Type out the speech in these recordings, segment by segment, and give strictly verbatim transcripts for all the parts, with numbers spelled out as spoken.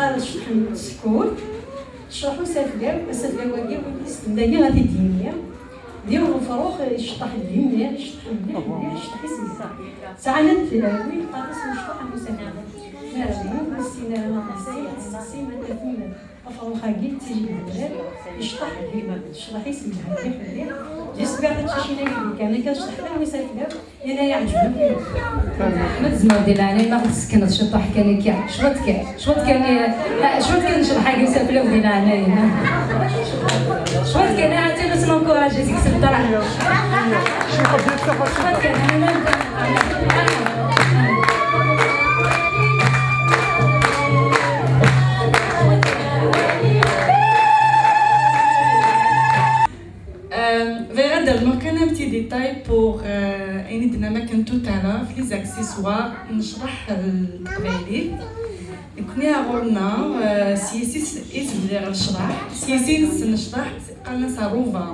Ceṭṭḥen s tkurt, tecreḥ usaflaw, asaflaw-agi win i s-tenna-yi ad t-id-yini. D yiwen ufrux iceṭṭeḥ dinni, iceṭṭeḥ mliḥ, mliḥ, iceṭṭeḥ i s-yesɛa. Sɛan ad tlawin, qqaren-as mecṭuḥ am usaflaw. Mi ara d-yum, ur tessin ara ma teɣsi, ad testeqsi ma tafem afrux-agi d tiji n udrar, iceṭṭeḥ dima, tecḍeḥ-is yelha mliḥ, mliḥ. J'espère tiqcicin-agi d-ikkan akka tecḍeḥ am usaflaw. Yenna yeɛjeb-ak. Ma tzemreḍ di leɛnaya-m ad ɣ-d-tessekneḍ ciṭuḥ kan akka, cwiṭ kan, cwiṭ kan, eh, cwiṭ kan n ccḍeḥ-agi usaflaw di leɛnaya-m. Cwiṭ kan, ah, atan ad tt-nencourager seg sebṭer. Cwiṭ kan, ah, Euh, bɣiɣ ad d-rnuɣ kan un petit détail pour, euh, ayen i d-tennam akken tout à l'heure, f les accessoires n ccḍeḥ n teqbaylit. Nekni ɣur-neɣ, euh, s yis-s i s-bdiɣ ccḍeḥ, s yis-s nessen ccḍeḥ, qqaren-as rruba.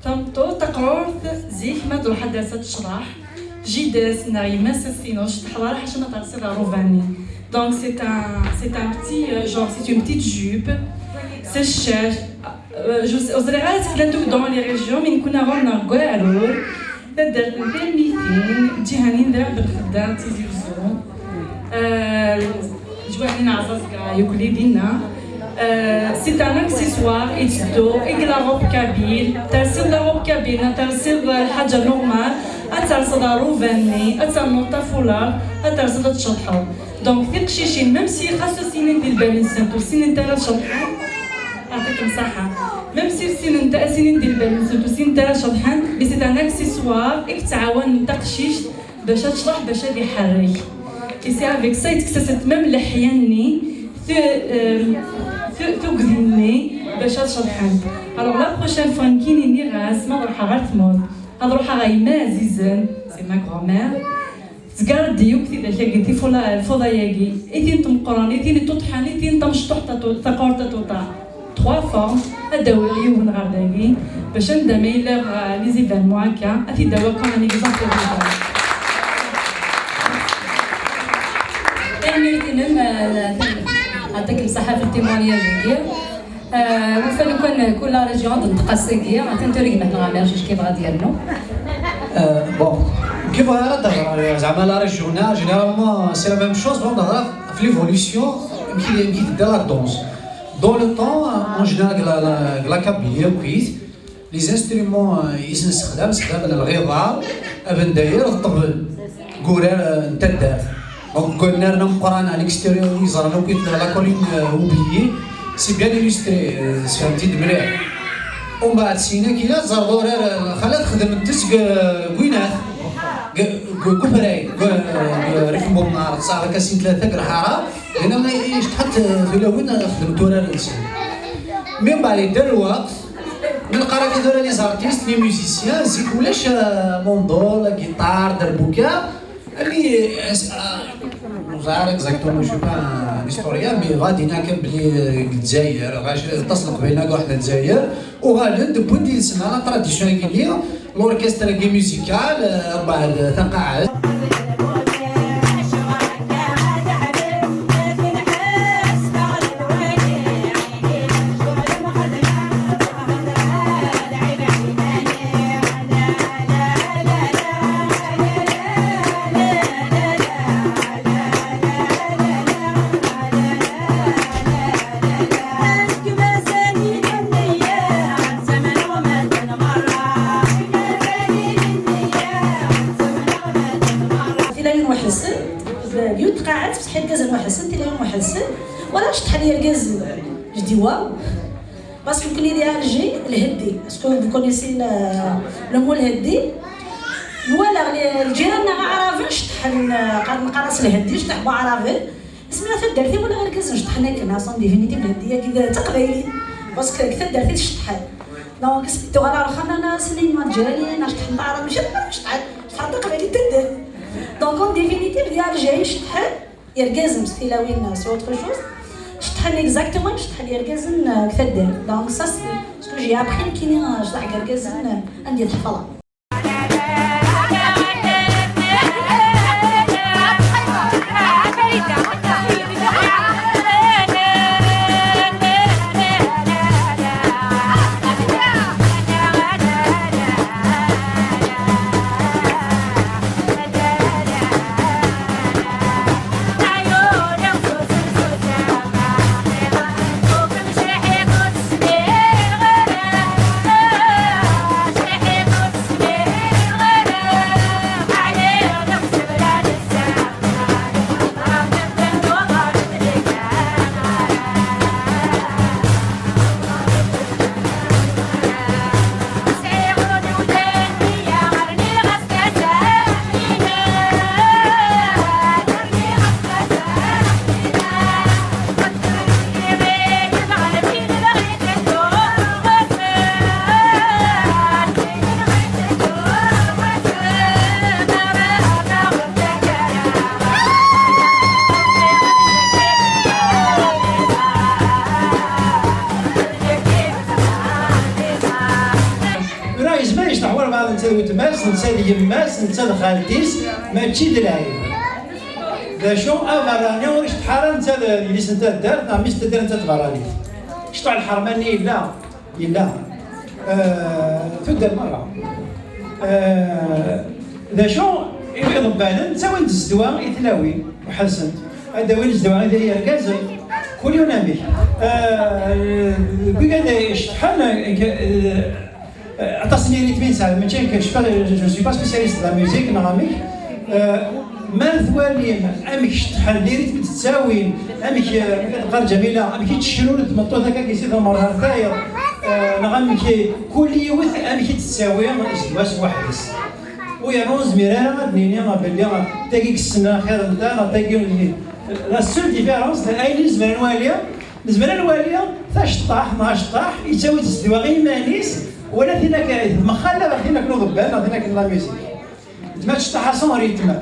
Tameṭṭut taqrurt, zik ma d-truḥ ad d-ters ad tecḍeḥ, jida-s neɣ yemma-s ad s-tini ur tceṭṭḥeḍ ara ḥaca ma tersiḍ rruba-nni. Donc c'est un, c'est un petit, euh, genre, c'est une petite jupe, c'est cher. Euh, je sais, ur ẓriɣ ara akken akk dans les régions, mais nekni ɣur-neɣ deg Waɛrur, taddart n Talmitin, ǧiha-nni n Dda Belxedda, Tizi Wezzu. Euh, leǧwaḥ-nni n Ɛẓaẓga, yakk dinna. Euh, c'est un accessoire, itteddu, i la robe kabyle, tersiḍ la robe kabyle, neɣ tersiḍ lḥaǧa normal, ad terseḍ rruba-nni, ad ternuḍ tafulaḍ, ad terseḍ ad tceḍḥeḍ. Donc, tiqcicin, même si xas ur ssinent di lbal-nsent, ur ssinent ara ad ceḍḥent, yeɛṭikem ṣṣeḥḥa. Même si ur ssinent, ur ssinent di lbal-nsent, ur ssinent ara ad ceḍḥent, mais c'est un accessoire i yettɛawanen taqcict bac ad tecḍeḥ, bac ad iḥerrek. Et c'est avec ça i ttekkes-asent même leḥya-nni, tu-, euh, tu-, tugdi-nni, bac ad ceḍḥent. Alors, la prochaine fois, nekkini nniɣ-as, ma ad ruḥeɣ ɣer tmurt, ad ruḥeɣ ɣer yemma ɛzizen, c'est ma grand-mère, Tezgar-d yakk tidak-agi, tifula-, lfuḍa-agi, i tin tmeqqren, i tin iṭuṭḥen, i tin tamecṭuḥt tatu-, taqurt tatuṭa. Trois formes, ad d-awiɣ yiwen ɣer dagi, bac anda ma yella, euh, les événements akka, ad t-id-awiɣ comme un exemple vivant. Tanemmirt-inem, euh, yeɛṭikem ṣṣeḥḥa ɣef le témoignage-agi. Euh, ufan lukan kul la région ad d-tenṭeq ass-agi, atan tura gma-tneɣ Ɛmiṛ Jijki yebɣa ad yernu. Euh, bon, kif ara d-hḍreɣ, zeɛma la région-a, généralement, c'est la même chose, bon, nehḍer ɣef l'évolution, amek i, amek i tedda la danse. Dans le temps, en général, la, la, la Kabylie, akkit, les instruments, euh, i s-nessexdam, sexdamen lɣiḍa, abendayer, d ṭṭbel, deg urar, euh, n taddart. Donc, deg unnar ameqqran, à l'extérieur, i yeẓran akk la colline, euh, oubliée, c'est bien illustré, euh, sfehmet-t-id mliḥ. Umbeɛd, syin akkin, ad teẓreḍ urar, euh, xalat xedmen-t deg, euh, deg winat, deg, deg, deg ufray, deg, deg rrif n umnar, tesɛa akka sin tlata deg lḥara, dinna i, i ceṭṭḥent, euh, tulawin, euh, xedment urar-nsen. Mi mbeɛd yedda lweqt, Nlqar akka tura les artistes, les musiciens, zik ulac, euh, mondol, la guitare, derbuka. Ami, euh, euh, ur ẓriɣ ara exactement, je suis pas un historien, mais ɣa d-iniɣ kan belli, euh, deg Lezzayer, ɣas aṭas n Leqbayel-a deg waḥda Lezzayer, uɣalen-d, wwin-d yid-sen la tradition-agi-nni, l'orchestre-agi musical, euh, mbeɛd taqaɛet. Tilawin n Waḥelsen, yiwet tqaɛet, bṣeḥ irgazen n Waḥelsen, tilawin n Waḥelsen, wala ceṭṭḥen yergazen, je dis waouh. Parce que nekkni di Alger, lheddi, est-ce que vous connaissez le, le mot lheddi? Nwala li-, lǧiran-nneɣ aɛraben ceṭṭḥen, euh, qqaren, neqqar-as lheddi, ceṭṭḥ bu aɛraben. Asmi taddart-iw walaɣ irgazen ceṭṭḥen akken, aṣan définitif lheddi-agi d taqbaylit. Parce que deg taddart i tceṭṭḥen. Donc, asmi d-tuɣal ɣer uxxam, nnan-as, nnan-as lǧiran-nni ceṭṭḥen taɛrabt, mačči d aɛraben ceṭṭḥen, ceṭṭḥen taqbaylit taddart. Donc, en définitive, di Alger i ceṭṭḥen, irgazen s tilawin, c'est autre chose. Ceṭṭḥen exactement, ceṭṭḥen irgazen, euh, deg taddart. Donc ça, c'est ce que j'ai appris nekkini, euh, ceṭṭḥeɣ irgazen, euh, anda i t-ḥefḍeɣ. Netta d yemma-s, netta d xalti-s, mačči d lɛib. D acu, aberrani ur iceṭṭeḥ ara netta d yelli-s n taddart, neɣ mmi-s n taddart netta d berrani. Cṭuḥ lḥerma-nni yella, yella. Eh, tuddar merra. Eh, d acu, iḍebbalen ttawin-d zzedwa i tlawin, uḥasen-t. Ad d-awin zzedwa i d-, i yergazen, kul yiwen amek. Eh, deg wigad iceṭṭḥen, eh, Eh, aṭas n yiritmen sɛan, mačči nekk, je suis pas, je ne suis pas spécialiste de la musique, neɣ amek. Eh, ma twalim amek ceṭṭḥen, les rythmes i d-ttawin, amek, eh, amek i d-teqqar Ǧamila, amek i ttecrurut tmeṭṭut akka, si tɣemmar ɣer tayeḍ, eh, neɣ amek i, kul yiwet amek i d-tettawi zzedwa-s weḥd-s. U yernu ur nezmir ara ad d-nini belli tagi yessen axir n ta, neɣ tagi ur nezmir. La seule différence, d ayen i nezmer ad nwali, nezmer ad nwali taceṭṭaḥt neɣ aceṭṭaḥ yettawi-d zzedwa i yiman-is, wala tin akka, temxalaf ɣer tin akken uḍebbal neɣ tin akken la musique. Weltma tceṭṭaḥ à son rythme.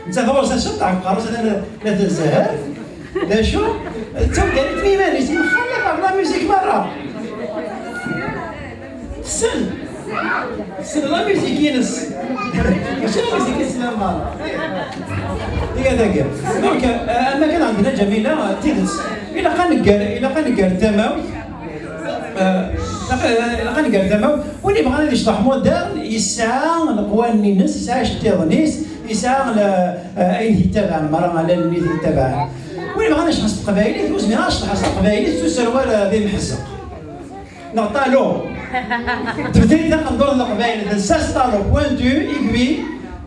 Nettat ɣur-s aceṭṭaḥ deg uqerru-s, atan la, la tezher. D acu? Tettawi-d rythme i yiman-is, yemxalaf ɣer la musique merra. Tessen. Tessen la musique-ines. Mačči la musique-ines merra. Iga dagi. Donc, euh, am akken ɛendna Ǧamila, tidet. Ilaq ad neggar, ilaq ad neggar tamawt. Euh, ilaq, euh, ilaq ad neggar tamawt. Win yebɣan ad yecḍeḥ moderne, yesɛa leqwanen-ines, yesɛa iceṭṭiḍen-is, yesɛa le-, euh, ayen t-yettabaɛen, merra alalen-nni t-yettabaɛen. Win yebɣan ad yecḍeḥ s teqbaylit, ur zmireɣ ad cḍeḥeɣ s teqbaylit s userwal, euh, d imḥezzeq. Neɣ talon. Tebdil taqendurt n Leqbayel d sas talon pointu, aiguille,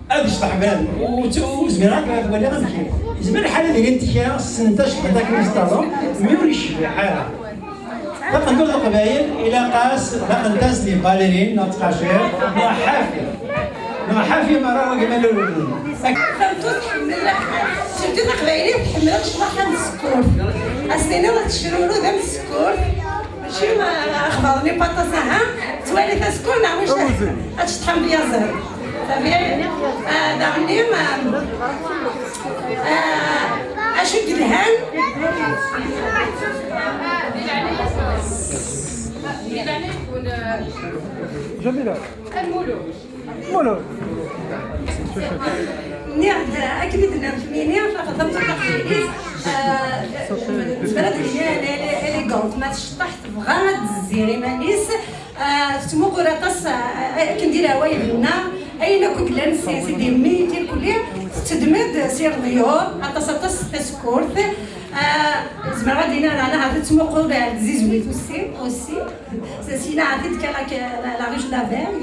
ad yecḍeḥ bnadem. Ur zmireɣ ad waliɣ amek. Yezmer lḥal ad ilint kra ssnent ad ceḍḥent akken s talon, mi ur yecbiḥ ara. Taqendurt n Leqbayel ilaq-as, laqent-as les ballerines neɣ tqacir neɣ ḥafi. Neɣ ḥafi merra wagi ma lulun. Tameṭṭut tḥemmel, surtout taqbaylit, tḥemmel lecḍaḥ amsekkurt. As-tiniḍ ad tecruru d amsekkurt. Mačči, ma, axbaṛ-nni n waṭas, aha, twali tasekkurt neɣ mačči? Ad tceṭṭḥem d yaẓiḍ. Tabiɛi, ah, daɣen-nni, ah, ah, acu i yelhan? Ǧamila. Voilà. Nniɣ-d, akken i d-nnan kemmini, tameṭṭut taqbaylit, euh, tezmer ad d-tini elle est élégante, ma tceṭṭeḥ tebɣa ad d-tezzi iman-is, euh, tettmuqul aṭas, euh, akken di leɛwayed-nneɣ, ayen akk i yellan si, si des mines irkelli, tettedm-d si leḍyur, aṭas, aṭas tasekkurt, euh, zemreɣ ad d-iniɣ daɣen ahat tettmuqul ar tzizwit aussi, aussi. Sina ɛad d-kkreɣ la, la Rouge Label,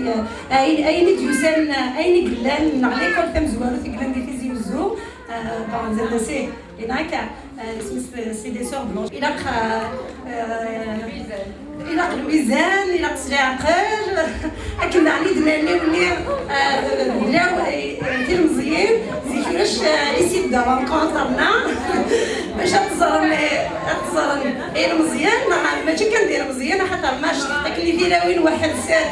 ayen, ayen i d-yusan, ayen i yellan, neɣ l'école tamezwarut i yellan di Tizi Wezzu, euh, bon, c'est, c'est, ilaq, euh, isem-is, c'est des sœurs blanches. Ilaq, euh, euh, ilaq lmizan, ilaq s leɛqel, akken daɣen i d-nnan, euh, d law-, euh, tilmeẓyin, zik ulac, euh, ici de rencontre neɣ bac ad teẓrem, eh, ad teẓrem ilmeẓyen, neɣ mačči kan d ilmeẓyen, axaṭer ma cṭeḥ akken i tilawin waḥed sat,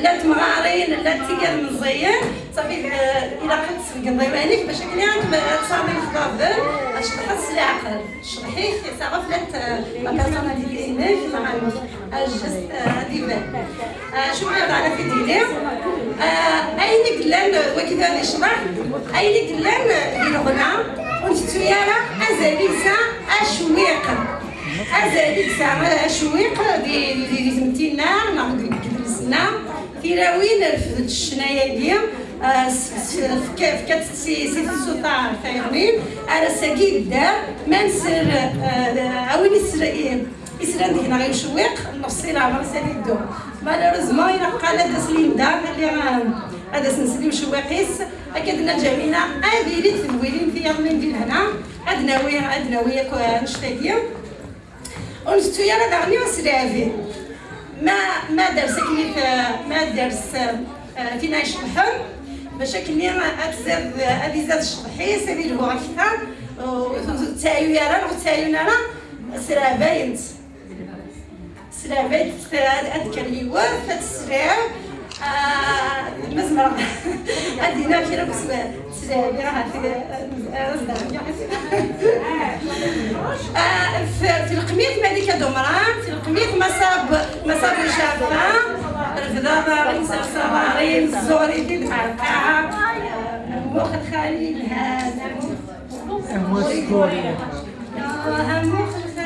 llant temɣarin, llant tigad meẓẓiyen, ṣafi, eh, ilaq ad tesbegneḍ iman-ik bac akken ad tesɛuḍ ixbaben, ad tceḍḥeḍ s leɛqel. Ccḍeḥ-ik, ça reflète, eh, la personnalité-inek, neɣ amek? Juste, eh, ad iban. Ah, acu bɣiɣ daɣen ad t-id-iniɣ? Ah, ayen i yellan, wagi d ad icḍeḥ, ayen i yellan di leɣna, ur ntettu ara azal i yesɛa acewwiq. Azal i yesɛa acewwiq di, di, di tmetti-nneɣ, neɣ deg, deg yidles-nneɣ. Tilawin refdent ccna-agi, ah, s, s, fka-, fkant-tt si, si tsuta tayeḍnin, ar ass-agi yedder, ma nsel, ah, a win isel-, Islan deg-neɣ i ucewwiq, nefsi leɛmer-is ad iddu. Malheureusement, ilaq qal ad d-tas Linda, ad, ad as-nsel i ucewwiq-is. Akka d-tenna Ǧamila, ad ilint tedwilin tiyaḍnin di lehna, ad nawi, ad nawi akk annect-agi. Ur ntettu ara daɣen i uselɛabi. Ma, ma ders akken i t-, ma ders, eh, tin ay iceḍḥen, bac akken ad tziḍ, ad izad ccḍeḥ-is, ad ilhu akter, ur tettɛayu ara, ur tettɛayun ara, sreɛbayent. Tesleɛ, ad, ad d-kker yiwet, ad tesleɛ. Ah, ma zemreɣ ad d-iniɣ kra n uswal. Tesleɛ, irahat, ah, ah, ah, fi, fi lqemyat Malika Dumran, fi lqemyat Masab, Masab Ucafa, Ḍaḍarin, ṣaṣaḍarin, ẓẓuri di lqaɛa. Mux lxali lhan. Mux lxali. Mux lxali.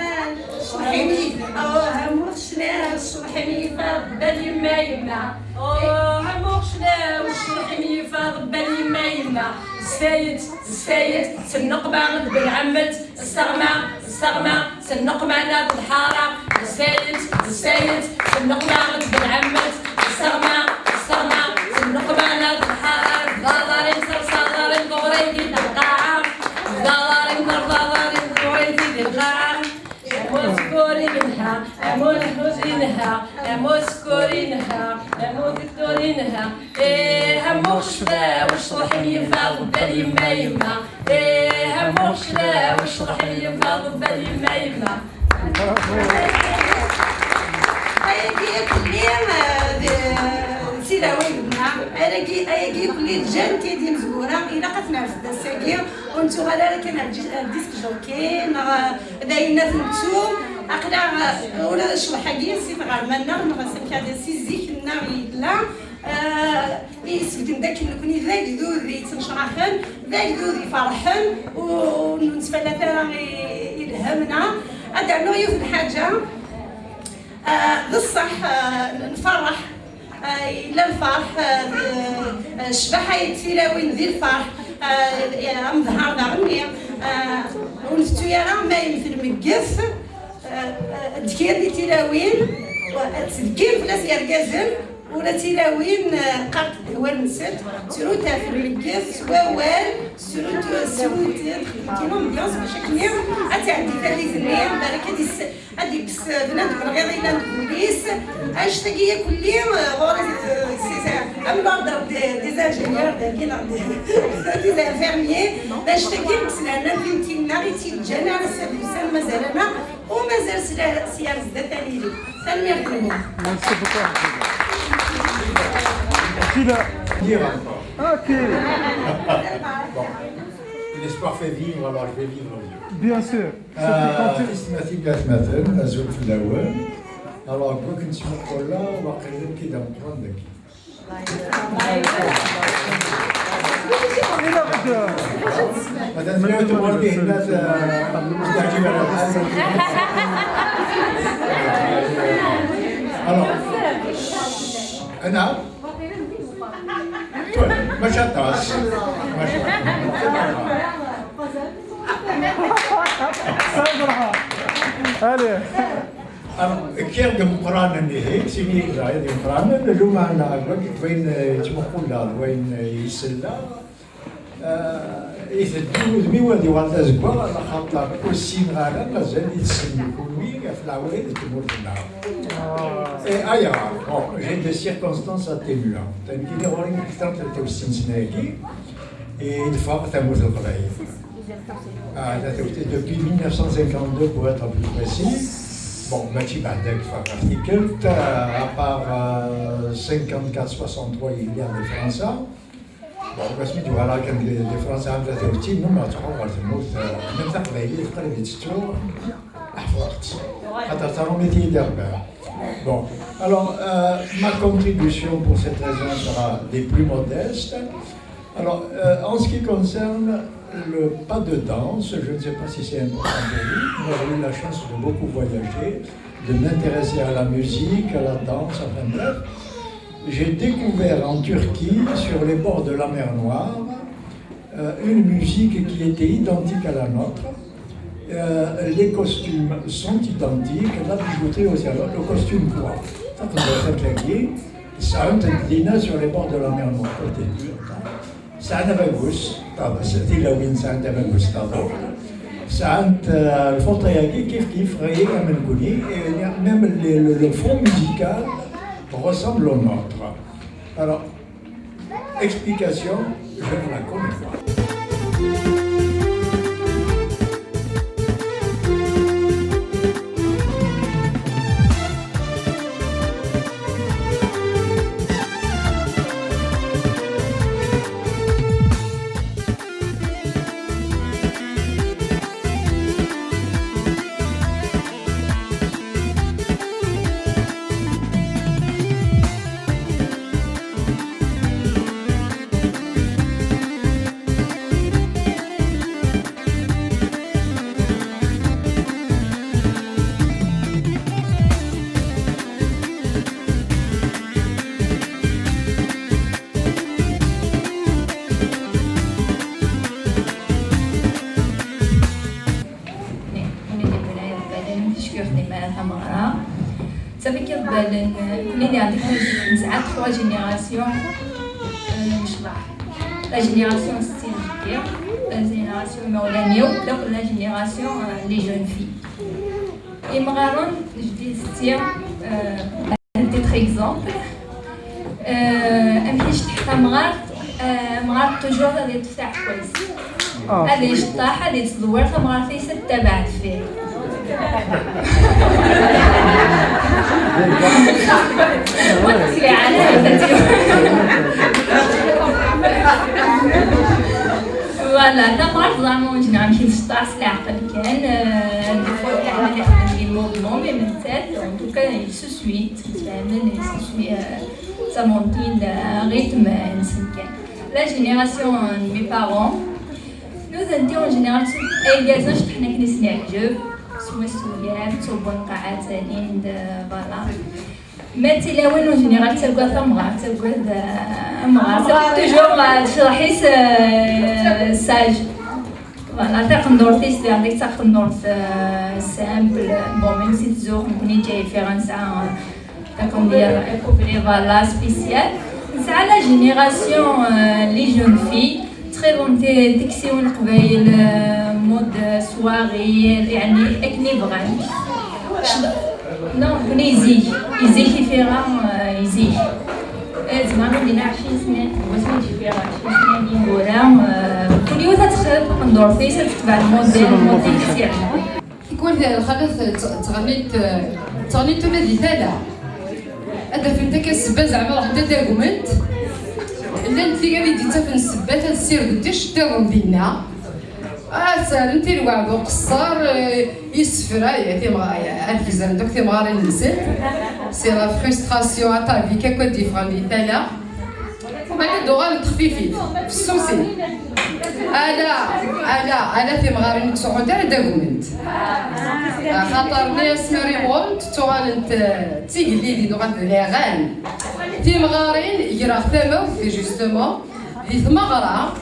Ṣṣeḥ-im, oh, ha mux cnaw, ṣṣeḥ-im ifaḍ, bal yemma yemma. Oh, ha mux cnaw, ṣṣeḥ-im ifaḍ, bal yemma yemma. Ssayet, ssayet, s nnuqma d belɛemmet, sseɣma, sseɣma, s nnuqma d lḥara. Ssayet, ssayet, s nnuqma d belɛemmet, sseɣma, sseɣma, s nnuqma d lḥara. Ḍaḍarin, ṣaṣaḍarin, ḍurin di lqaɛa. Ḍaḍarin, ḍaḍarin, ḍurin di lqaɛa. Amuskuri nha, amuskuri nha, amuskuri nha, amuskuri nha. Eh, amuxclaw, ṣṣeḥ-im ifaḍ, bal yemma yemma. Eh, amuxclaw, ṣṣeḥ-im ifaḍ, bal yemma yemma. Ayagi akk-nni, eh, d, d tilawin-nneɣ. Ayagi, ayagi akk-nni d jant i d imezwura, ilaq ad t-nerfed ass-agi. Ur nettuɣal ara kan ar di-, ar disc jockey, neɣ d ayen ad nettu. Aql-aɣ, ula d ccḍeḥ-agi, si tɣerma-nneɣ, neɣ s amek ad si zik-nneɣ yella, eh, i yesbedden d akken nekni d agdud yettnecraḥen, d agdud iferḥen, ur, ur nettfalat ara i, i lhem-nneɣ. Ad d-rnuɣ yiwet n lḥaǧa, eh, d ṣṣeḥ, eh, nferreḥ. Ah, yella lferḥ, ah, d, ah, ccbaḥa n tilawin di lferḥ, ah, amedhar daɣenni, ah, ur nfettu ara ma yemmet lmegget, ah, ah, ddkir di tilawin, ah, ttdekkiren fell-as yergazen, ula d tilawin, ah, qqarent-d awal-nsent, ttrunt ɣef lmegget s wawal, ttrunt, ttrunt, xedment une ambiance, bac akken ad tɛeddi tallit-nni, balak ad is-, ad ikkes bnadem lɣiḍ yellan deg wul-is. Annect-agi akk-nni, euh, ɣur-i, euh, c'est, c'est, am l'ordre des, des ingénieurs, dagi, neɣ des, des infirmiers. D annect-agi i yeslehnan timetti-nneɣ, i tt-yeǧǧan ar ass-a d ussan mazal-aneɣ, u mazal s la-, s yar zdat ad nili. Tanemmirt-nwen. Merci beaucoup. Kila. Dire encore. Ok. Bon. L'espoir fait vivre, alors je vais vivre vieux. Bien sûr. Ah, tiyessetmatin d yatmaten, azul fell-awen. Alors, deg wakken ttmuqquleɣ, waqila akka d ameqqran dagi. Atan tura tewweḍ tihenna, eh, ur s-teɛǧib ara lḥal. Alors, أنا؟ Mačči aṭas. Mačči aṭas. Allez. Alors, kkiɣ deg imeqqranen ihi, sini ẓriɣ d imeqqranen, lumeɛna d wayen, eh, yettmuqquleɣ, d wayen, eh, yesella. Eh, iteddu wudem-iw ad yuɣal d azeggaɣ, ala xaṭer ur ssineɣ ara, mazal i tessnem kunwi ɣef leɛwayed n tmurt-nneɣ. Et ailleurs, bon, j'ai des circonstances atténuantes. Nekkini ɣur-i akteṛ n tlata u settin sna-agi, i d-ffɣeɣ tamurt n Leqbayel. Ah, tlata u settin, depuis mille neuf cent cinquante-deux, pour être plus précis. Bon, mačči beɛda i ffɣeɣ ɣef tikkelt, euh, à part, euh, cinquante-quatre soixante-trois i lliɣ di Fransa. Bon, asmi d-uɣaleɣ kan di, di Fransa am tlata u settin, nnumeɣ ttruḥuɣ ɣer tmurt, euh, même taqbaylit qrib i tt-ttuɣ, ḥefḍeɣ-tt. Xaṭer tarumit i yi-d-irbeḥ. Bon, alors, euh, ma contribution pour cette raison sera des plus modestes. Alors, euh, en ce qui concerne le pas de danse, je ne sais pas si c'est important pour vous, moi j'ai eu la chance de beaucoup voyager, de m'intéresser à la musique, à la danse, enfin bref. J'ai découvert en Turquie, sur les bords de la mer Noire, euh, une musique qui était identique à la nôtre. Euh, les costumes sont identiques, la bijouterie aussi. Alors, le costume quoi? Ça, on doit faire claquer. Ça, on te dit, là, sur les bords de la mer Noire, côté turc, hein. Sɛan abaggus, ṭab-, s-, tilawin sɛant abaggus taḍuft. Sɛant, euh, lfuṭa-agi kif kif, ɣer am nekkni, et même le, le, le fond musical ressemble au nôtre. Alors, explication, je ne la connais pas. Balen, euh, nekni di għandek nesɛa trois générations, euh, n ccḍeḥ. La génération s jeddi, la génération imawlan-iw, d akk la génération, euh, les jeunes filles. Imɣaren, je dis, tiens, euh, un titre exemple. Euh, amek i cetḥ tamɣart, euh, amɣar toujours ad yeṭṭef taɛekkazt. Ad yecṭaḥ, ad yettḍewwir tamɣart-is, ad tabaɛ deffir. Voilà, tamɣart ẓerma ur ǧneɣ amek i tecṭaḥ s leɛqel kan. Euh, des fois, yeḥmen ixdem des mouvements, mais nettat, en tout cas, il se suit, yettfehmen, il se suit, euh, d tamuḍint, euh, rythme-nsen kan. La génération de mes parents, nutenti en général, argaz-a ceṭṭḥen akken i sen-iɛǧeb, swaswa, ttubun lqaɛa ttalin-d, voilà. Ma d tilawin en général ttagad tamɣart, ttagad, euh, amɣar, ça fait toujours, euh, tecḍeḥ-is, euh, sage. Voilà, taqendurt-is d taqendurt, euh, simple. Bon, même si tzuxx, nekkni d Ǧayifiɣ nesɛa, euh, taqendurt, voilà, spécial. Nesɛa la génération, euh, les jeunes filles, très bonne, ti-, tiktiwin n Leqbayel, euh, mode, euh, soirée, yeɛni akken i bɣan. Non, nekkni zik, zik i fiɣa, euh, zik. Eh, zemreɣ ad d-iniɣ ɛecrin sna, wasmi d-cfiɣ ɛecrin sna n yineggura, eh, kul yiwet ad texdem taqendurt-is, ad tetbeɛ lmudil, lmudil i s-yeɛǧeb. Tikwal lxalat tt-, ttɣennint, eh, ttɣennint ula di tala. Ad d-afent akka ssebba zeɛma ruḥent ad agment. Llant tigad i d-ittafen ssebba, ad ssirdent iceṭṭiḍen dinna. Ah, sɛant i lweɛd uqeṣṣer, eh, isefra, eh, timɣa-, ad gezrent akk timɣarin-nsent. C'est la frustration atavique akk ad d-yeffɣen di tala. Umbeɛd ad d-uɣalent xfifit, fessusin. Ala, ala, ala timɣarin ur ttruḥunt ara ad agment. Axaṭer mi asmi ara imɣurent, ttuɣalent, eh, d tigellidin, uɣalent d les reines. Timɣarin, greɣ tamawt, justement, di tmeɣra,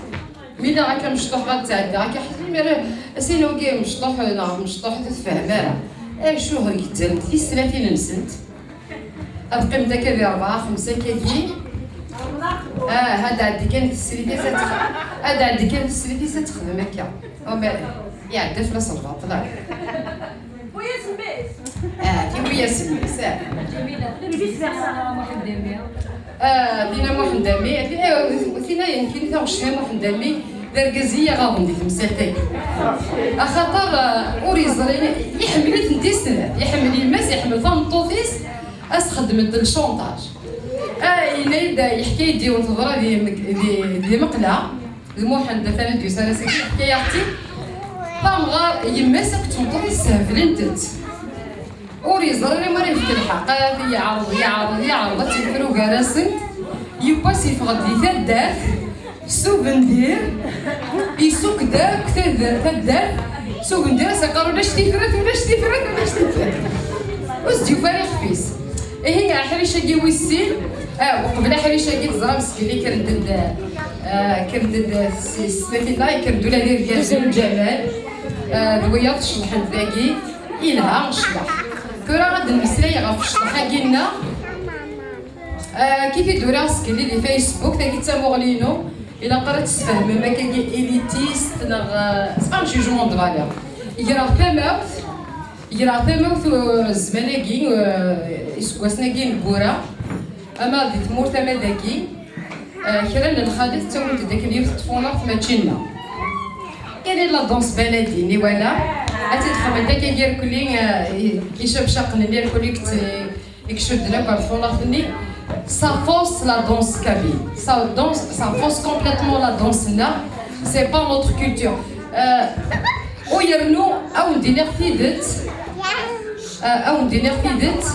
Mi la akka mecṭuḥ ɣad tɛedda, akka ḥaca mi ara asin-agi mecṭuḥ neɣ mecṭuḥ ur tefhem ara. Acuɣer gezzrent tis tlatin-nsent? Ad qqiment akka di rebɛa, xemsa akkagi. Ah, ad ɛeddi kan teslit-is ad tex-, ad ɛeddi kan teslit-is ad texdem akka. Oh, mais iɛedda fell-as lbaṭel. Ah, tiwi-yas mmi-s, ah. Ah, Dina Muḥend Ami, tina yenkini taɣect-nni Muḥend Ami, d argaz i yaɣaḍen di temsalt-agi. Axaṭer, ah, ur yeẓri, iḥemmel-itent i snat, iḥemmel yemma-s, iḥemmel tameṭṭut-is, as-xeddment le chantage. Ah, yenna-yi-d, yeḥka-yi-d yiwen teḍra di, di, di Meqla. D Muḥend, atan ad d-yusi ar ass-agi, yeḥka-yaɣ-tt-id. Tamɣar, yemma-s akked tmeṭṭut-is sehblent-tt. Ur yeẓri ara ma ara yefk lḥeqq. Yeɛreḍ, yeɛreḍ, yeɛreḍ ad tt-yefru gar-asent. Yiwwas yeffeɣ-d di taddart, s ubendir, isukk-d akk taddart, taddart, s ubendir, as-yeqqar: "Ulac tifrat, ulac tifrat, ulac tifrat." Ur s-d-yufi ara ixef-is. Ihi, aḥric-agi wis sin, ah, uqbel aḥric-agi teẓram sgel i kkren-d, ah, kkren-d s, s snat-nneɣ, yekker-d ula d irgazen n Lǧamal, ah, d wiyaḍ ceḍḥen-d dagi, ilha ccḍeḥ. Tura ad d-nemmeslay ɣef ccḍeḥ-agi-nneɣ. Ah, kif i d-uriɣ sgel di Facebook, tagi d tamuɣli-inu, ilaq ara tt-tesfehmem, akkagi élitiste neɣ, ah, c'est pas un jugement de valeur. Greɣ tamawt, Greɣ tamawt, uh, zzman-agi, uh, iseggasen-agi ineggura, ama di tmurt ama dagi, uh, kra n lxalat ttawint-d akken yiwet n tfunart mačči nneɣ. Quelle est la danse baladi, niwala? Ad tt-id-xedment akka irkelli, uh, i, icabcaqen-nni irkelli i yett-, i icudden akk ar tfunart-nni. Ça fausse la danse kabyle. Ça danse, ça fausse complètement la danse-nneɣ. C'est pas notre culture. Euh, u yernu, ad wen-d-iniɣ tidet. Euh, ad wen-d-iniɣ tidet.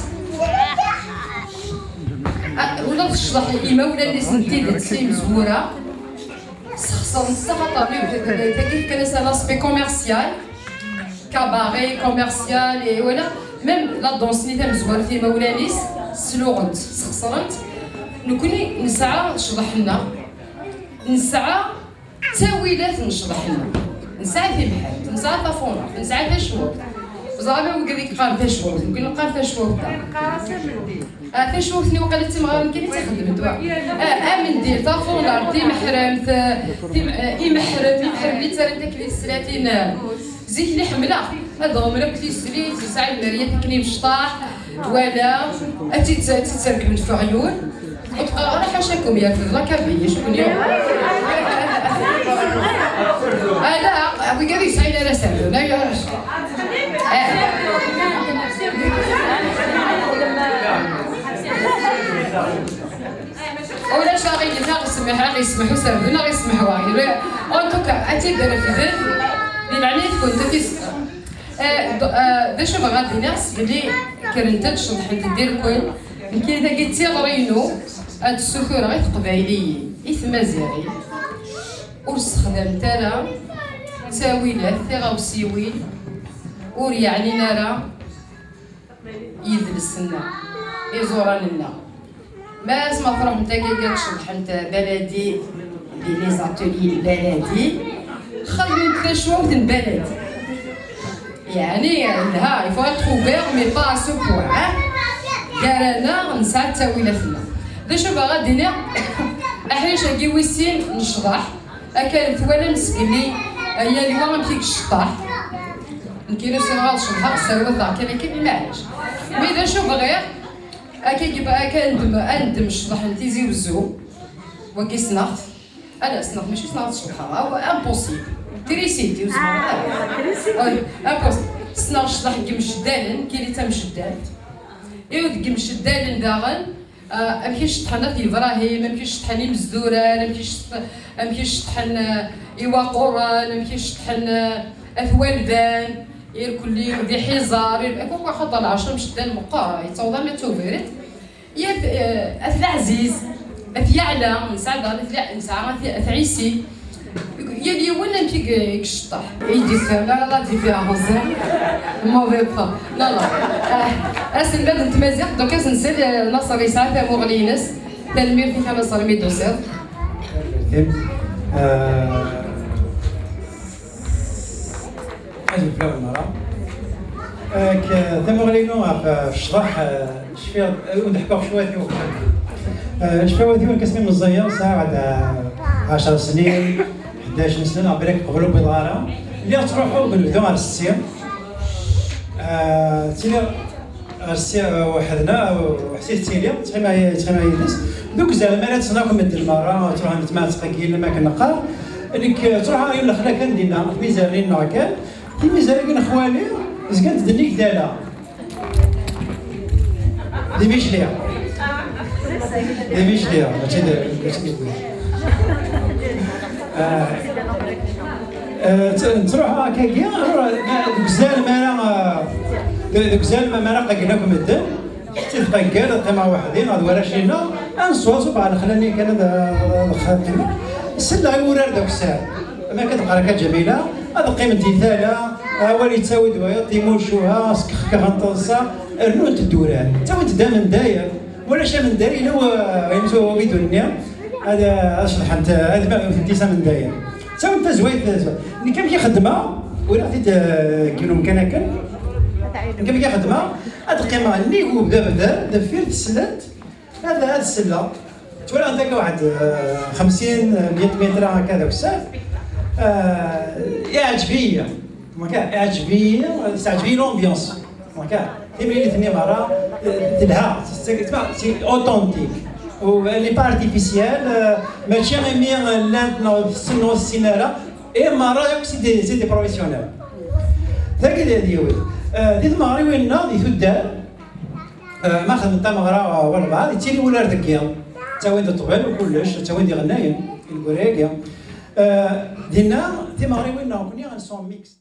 Ah, ula d ccḍeḥ imawlan-is n tidet imezwura. Sxeṣren-tt s axaṭer tagi fkan-as un aspect commercial. Cabaret, commercial, et voilà. Même la danse-nni tamezwarut imawlan-is sluɣen-tt, sxeṣren-tt. Nekkni nesɛa ccḍeḥ-nneɣ, nesɛa ttawilat n ccḍeḥ-nneɣ, nesɛa tibḥirt, nesɛa tafunart, nesɛa tacwalt. Ẓer ama wigad i yeqqaren tacwawt, mkul neqqar tacwawt. Ah, tacwawt-nni waqila d timɣarin kan i tt-ixeddmen, wa. Ah, amendil, tafunart, timeḥremt, tim-, eh, imeḥrem, imeḥrem i ttarran taklit teslatin, eh, zik-nni ḥemmleɣ ad ɣummen akk tislit, yesɛa lmerya tikni mecṭaḥ, wala ad tt-, ad tt-rekmen f uɣyul. Ur teqqar ara ḥacakum, yerfed la Kabylie, acu ken-yuɣ? Ala, wigad yesɛin ara serdun, ay arrac. Eh. Ulac aɣilif, aɣ-isemmeḥ, aɣ-isemmeḥ userdun, aɣ-isemmeḥ waɣil. En tout cas, ad tt-id-refden, di leɛnaya-tkent, ad tt-id-, eh, d-, eh, d acu bɣiɣ ad d-iniɣ, s belli kkrent-d, ceḍḥent-d irkel. Nekkini tagi d tiɣri-inu, ad d-ssutureɣ i teqbayliyin, i tmaziɣin, ur ssexdamet ara ttawilat, tiɣawsiwin ur yeɛnin ara yidles-nneɣ, iẓuran-nneɣ. Mas ma truḥemt akka ad tceḍḥemt baladi, di les ateliers n baladi, xedmemt tacwawt n baladi. Yeɛni, yelha, il faut être ouvert, mais pas à ce point, hein? Gar-aneɣ, nesɛa ttawilat-nneɣ. D acu bɣiɣ ad d-iniɣ? Aḥric-agi wis sin n ccḍeḥ, akka twalam sgelli, yal wa amek i yecḍeḥ. Nekkini ssneɣ ad ceḍḥeɣ, sserwateɣ kan akken, maɛlic. Mais d acu bɣiɣ? Akka, akka ad neddem, ad neddem ccḍeḥ n Tizi Wezzu, wagi ssneɣ-t. Ala, ssneɣ, mačči ssneɣ ad ceḍḥeɣ, aw, impossible. Trisiti, ur zmireɣ ara. Ay, impossible. Ssneɣ ccḍeḥ deg Imceddalen, nekkini d Tamceddalt. Iw deg Imceddalen daɣen, ah, amek i ceṭṭḥen At Yebrahim, amek i ceṭṭḥen Imezduran, amek i ceṭṭ-, amek i ceṭṭḥen, ah, Iwaquren, amek i ceṭṭḥen, ah, At Walban, irkelli, d iḥiẓer, ir-, akk, akk, axaṭer lɛerc amceddan meqqer, yettaweḍ arma d Tubiret. Yat, eh, At Leɛziz, At Yeɛla, nesɛa daɣen At Le-, nesɛa At, At Ɛisi. Yal yiwen amek i i yecṭeḥ. I d-yefhem ara la différence, hein? Mauvais pas. Non, non. Ah, aselmad n tmaziɣt, donc ad s-nsel, eh, Naṣer yesɛa tamuɣli-ines. Tanemmirt-ik a Naṣer imi d-tusiḍ. Eh, Azul fell-awen merra. Ak, tamuɣli-inu ɣef, eh, ccḍeḥ, eh, cfiɣ, eh, ur d-ḥkuɣ cwiṭ i uxxam. Eh, cfiɣ wati ur kasmi meẓẓiyeɣ, sɛiɣ-d, eh, ɛecr snin, ḥdac snin, neɣ belak qbel ur wwiḍeɣ ara. Lliɣ ttruḥuɣ deg unebdu ɣer setti. Eh, ttiliɣ ɣer setti, eh, weḥd-neɣ, eh, weḥd-i tettili, ttɣima, ttɣima yid-s. D ukzal, mi ara ttsen akk medden merra, ttruḥun weltma ad ttqeggil, am akken neqqar. Nekk, eh, ttruḥeɣ ɣer yiwen lexla kan dinna, tmizar-nni-nneɣ kan. Timizar-agi n xwali zgant-d nnig tala. Di Micli. Di Micli, mačči d, mačči d, ah, eh, tt-, ttruḥeɣ akkagi, alors, ma, deg uzal mi ara, eh, deg uzal ma, mi ara qegglen akk medden, ḥetta tqeggel, ad qqimeɣ weḥd-i, neɣ d warrac-inu, ad nesweṛ ṣubbeɣ lexla-nni kan ad, ad, ad qqimeɣ. Selleɣ i wurar d akessar. Am akka d-qqar akka Ǧamila, ad qqiment di tala, awal yettawi-d wayeḍ, timucuha, skexkex n teḍsa, rnunt-d urar. Ttawint-d amendayer, walac amendayer, yella wa-, ayen s ubidun-nni, ad, ad ceḍḥent, ad ma-, tent-is amendayer. Ttawint tazwayt, tazwayt. Nekk amek i xeddmeɣ, uriɣ-t-id, eh, deg yiwen umkan akken. Nekk amek i xeddmeɣ, ad qqimeɣ nnig ubdabder, deffir teslent, ad, ad selleɣ. Tura anta akka waḥed, eh, xemsin, miya mitra akka d akessar. Eh, iɛǧeb-iyi. Maka, iɛǧeb-iyi, teɛǧeb-iyi l'ambiance. Maka, timlilit-nni merra, eh, telha, c'est, c'est, c'est authentique. U elle est pas artificielle, eh, mačči imi, eh, llant neɣ tessen neɣ ur tessin ara. Et merra yakk c'est des, c'est des professionnels. Tagi d, d yiwet. Eh, di tmeɣriwin-nneɣ, di tuddar, Eh, ma xedmen tameɣra, eh, walbeɛḍ, yettili wurar deg yiḍ. Ttawin-d ṭṭbel u kullec, ttawin-d iɣennayen, ineggura-agi. Eh, dinna, timeɣriwin neɣ nekkni, elles sont mixtes.